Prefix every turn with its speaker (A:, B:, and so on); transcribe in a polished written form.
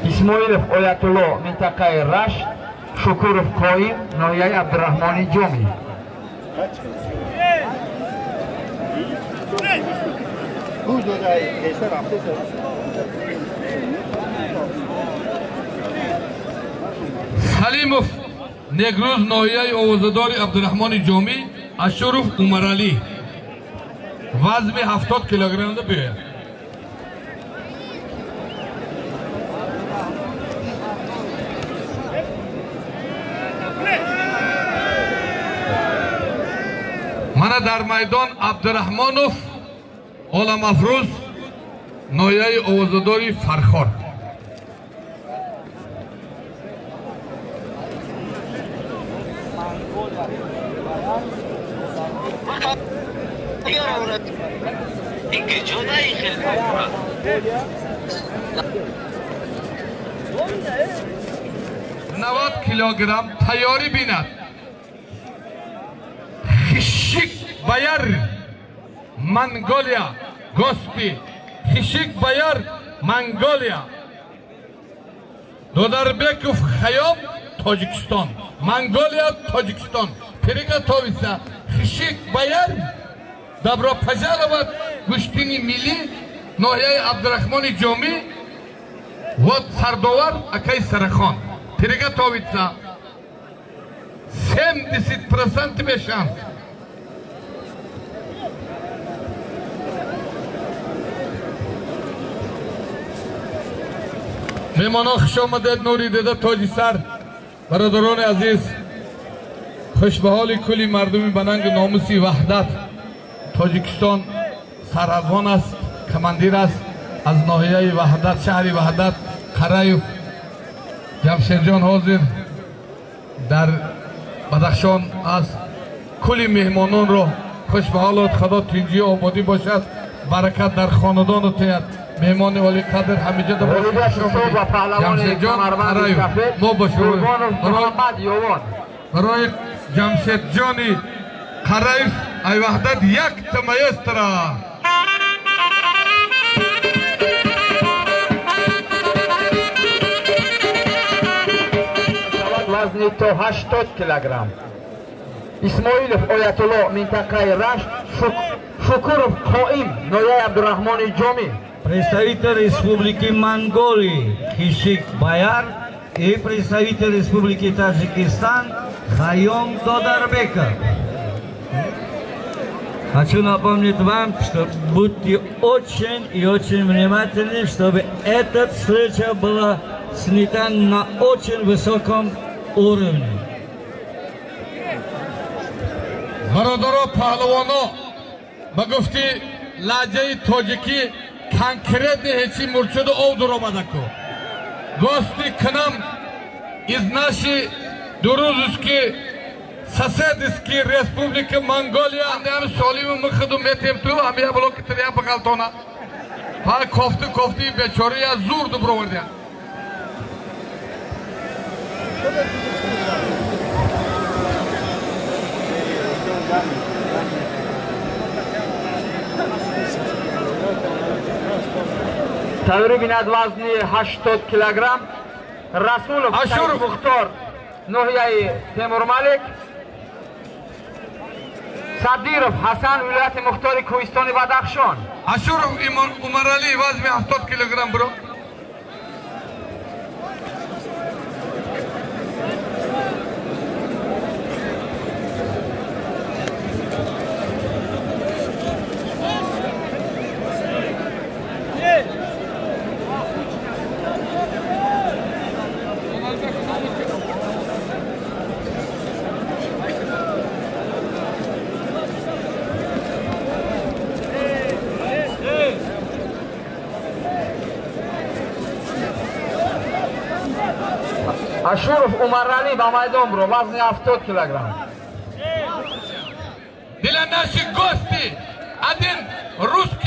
A: Исмоилов Оятулло, минтақаи Рашт, Шукуров Қоим, ноҳияи Абдураҳмони Ҷомӣ.
B: Салимов Негрӯз, ноҳияи овозадори Абдураҳмони Ҷомӣ, Ашуров Умаралӣ, вазми 70 килограммда биёяд. Мана дар майдон Абдураҳмонов Оламафрӯз, ноҳияи овозадори Фархор. Навад килограмм тайёрӣ бинад. Хишик Баяр, Монголия, гости. Хишик Баяр, Монголия. Додарбеков Хайом, Тоҷикистон. Монголия, Тоҷикистон. Приготовиться. Хишик Баяр, добро пожаловать гӯштини миллӣ, ноҳияи Абдурахмони Ҷомӣ. Вот сардовар акай Сарахон. Приготовиться. 70% бешанс. Меҳмонон, хуш омадед, нури дида тоҷи сар. Бародарони азиз, хушбаҳоли кулли мардуми ба нангу номуси ваҳдат Тоҷикистон сарҳадбон аст, командир аст аз ноҳияи Ваҳдат, шаҳри Ваҳдат, Қараев Ҷамшедҷон ҳозир дар Бадахшон аст. Кулли меҳмононро хушбаҳолот, Худо тинҷию ободӣ бошад, баракат дар хонадону теяд. Меҳмони олиқадр ҳамиҷа Ҷамшедҷон Қараев. Мо бо шумо барои Ҷамшедҷони Қараев ай Ваҳдат якта маэстро.
A: Вазни то 80 килограмм. Исмоилов Оятулло, минтақаи Рашт, Шукуров Қоим, ноҳияи Абдураҳмони Ҷомӣ.
C: Представитель Республики Монголии Хишик Баяр и представитель Республики Таджикистан Хайом Додарбеков. Хочу напомнить вам, что будьте очень и очень внимательны, чтобы эта встреча была снята на очень высоком уровне.
B: Бародаро паҳлавоно, ба гуфти лаҳҷаи тоҷикӣ конкретно ҳечи мурчуду ов дуромадаку. Гости к нам из нашей дружеской соседской республики Монголия. Ам солиму михуду метем ту, ам я блоки трия бағалтона. Ҳа кофту кофти бечора я зур дубровардия.
A: Тайёрӣ бинад вазни 80 килограмм. Расулов Ашуров Мухтор, ноҳияи Темурмалик. Садиров Ҳасан, вилояти Мухтори Кӯҳистони Бадахшон.
B: Ашуров Умаралӣ, вазни 70 килограмм бро.
A: Ашуров Умарали ба майдон бро, вазни 70 килограмм.
B: Для наших гостей один русский